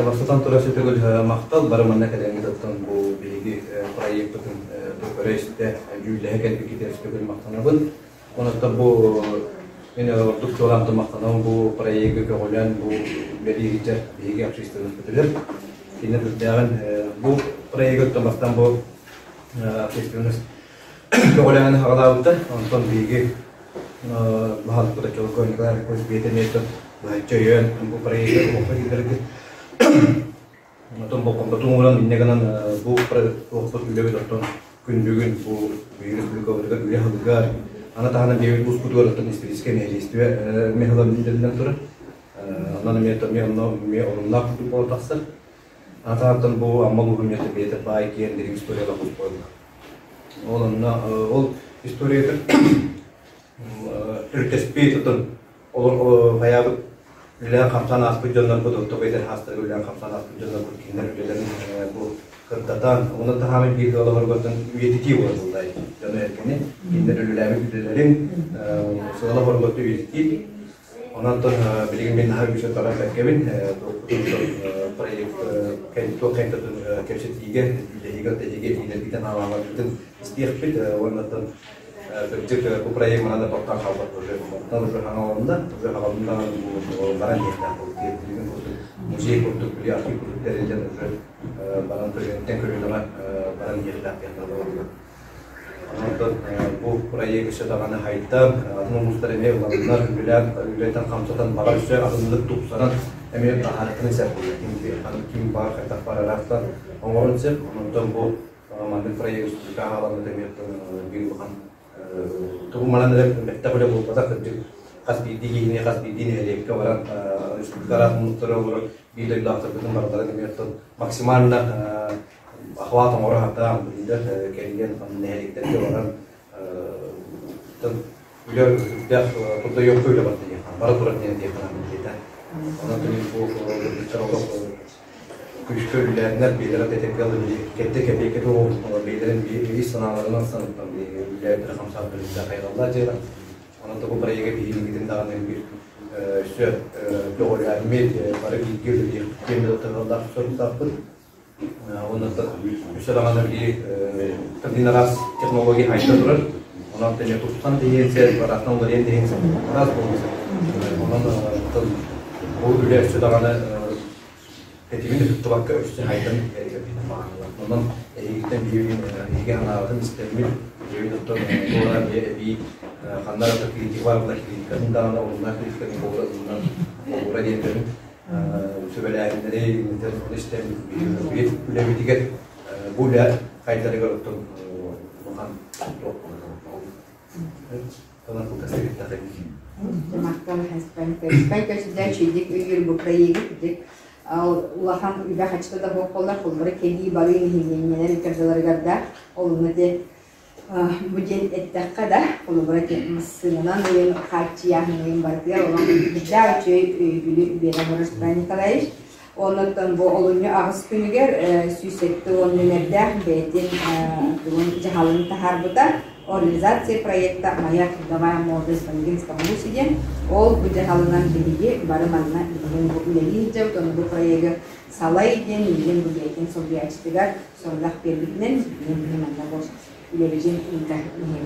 Бастатан турар сүтүгүл махтал бары манна кэлэҥҥит оттон бу биһиги проекпытын көрө-истэ, дьүүллэһэ кэлбиккитигэр сүтүгүл махтанабын. Онон бу мин ордук чуолаан махтанабын бу проегы көҕүлээн бу үлэлии сылдьар биһиги общественность Кинилэр үрдээҕин бу проегы оттон бастаан бу общественность көҕүлээһини саҕалаабыта. Онтон биһиги баһылыкпыт оччолорго Николай Архипович бэйэтэ эмиэ быһаччы өйөөн бу проегы олоххо киллэрэргэ Онтон болҕомтотун ууран инньэ гынан бу туохпут үлэбит оттон күн бүгүн бу республикабытыгар үлэ сылыгар аны таһынан бэйэбит улууспутугар оттон историческай нэһилиэстибэ эмиэ сыла биллэриллэн турар. Онон эмиэ эмиэ онно эмиэ оруннаах курдук буола тахсар. Аны таһынан бу Амма улууһун эмиэ бэйэтэ баай киэн дириҥ историялаах улуус буолла. Ол онно ол историятын төрүттэспит оттон Олор хайаабыт үлэлээн-хамсаан ааспыт дьоннорбут, оттон эдэр хаастарга үлэлээн-хамсаан ааспыт дьоннорбут кинилэр үлэлэрин бу кырдатан, уонна таһаамын биир ыалларыгар үйэтитии буолар буоллай дьону эркини кинилэр үлэлээбит үлэлэрин сыала үйэтитии. Онон билигин мин наһаа үгүс баран бэркэбин проект туох кэпсэтиигэ, үлэлиигэ, тэһиигэ этиилэргитин аалааларгытын истиэхпит уонна Кырдьык, бу проект манан да тохтоон хаалбат уже мантан уже хаҥаланна, уже хаҥаланна баран иһиэхтээх буолбут билигин курдук музей курдук били архив курдук тэриллэн уже баран көлүөнтэн көлүөнэҕэ баран иһиэхтээх диэн буолла. Онон бу проект өссө даҕаны хайдан, атын улуустар эмиэ ыланнар, үлэлээн, үлэтин хамсатан, баҕар өссө атыннык тупсаран эмиэ таһаарыахтарын сөп буолла. Ким ким баар хайдах барараахтан оҥорон сөп. Онон бу маннык проект республика хааланна тэмиэттэн биир улахан тугу манан эрэ бэттэх үлэ буолбатах кырдьык хас биирдии киһини хас биирдии нэһилиэккэ баран республика араас муннуктара олорор биир дойдулаахтарбытын барыларын эмиэттэн максимально охват оҥоро сатаан билэр кэрийэн нэһилиэктэргэ баран үлэ үрдээх трудоемка үлэ барда диэххэ бара турар диэн диэххэ наада онон бу олох күүскэ үлэлээннэр бэйэлэрэ тэтэҥҥэ ылы били кэтте кэпиэккэтэ оҥорбут бэйэлэрин биир санааларынан саныттан үлэлээбиттэрэ хамсаабыттара сүрдээх хайҕаллаах дьыала. Онон бу проега биһигингитин даҕаны биир өссө көҕүлээммит бары бииргэ үлэлиэхпит диэн тыһаллаах соруктаахпыт. Онон өссө даҕаны били тымныы араас технология хайда турар. Онон тэҥэ тупсан диэн сэр, бараахтан уларыйан диэн сэр, араас буолуон сөп. Онон бу үлэ өссө даҕаны тэтимин ыһыктыбакка өссө хайдан Онон эһигиттэн биһиги эһиги санаабытын истэммит, биһиги оттон туора эбии ханна да критика баар буолар критикатын даҕаны оруннаах критикатын буолар буолура диэн көрүн сүбэлээһиннэри ону истэн биһиги үлэбитигэр бу үлэ хайдарыгар оттон улахан туох Махтал чүйдик өйүүр бу проегы кидик улахан үбэ хачта да буоллар холбора кэлии барыы нэһилиэнньэлэр кырдаларыгар да олуна де бу диэн эттэххэ да холобура массыынанан ыйын хааччыйааһын ыйын барытыгар онон үрдээх үчүгэй өйөбүлү биэрэн олорор Степан Николаевич. Оннуттан бу олунньу аҕыс күнүгэр 170 нүмердээх бэйэтин тугун дьаһалын таһаарбыта «Организация проекта «Моя трудовая молодость в Ангинском улусе» диэн. Ол бу дьаһалынан биһиги бары манна билигин бу үлэлии сылдьабыт, ону бу проегы салай диэн миигин бу бэйэтин солбуйааччытыгар сорудах биэрбитинэн билигин биһи манна бу үлэбитин ыыта иһэбит.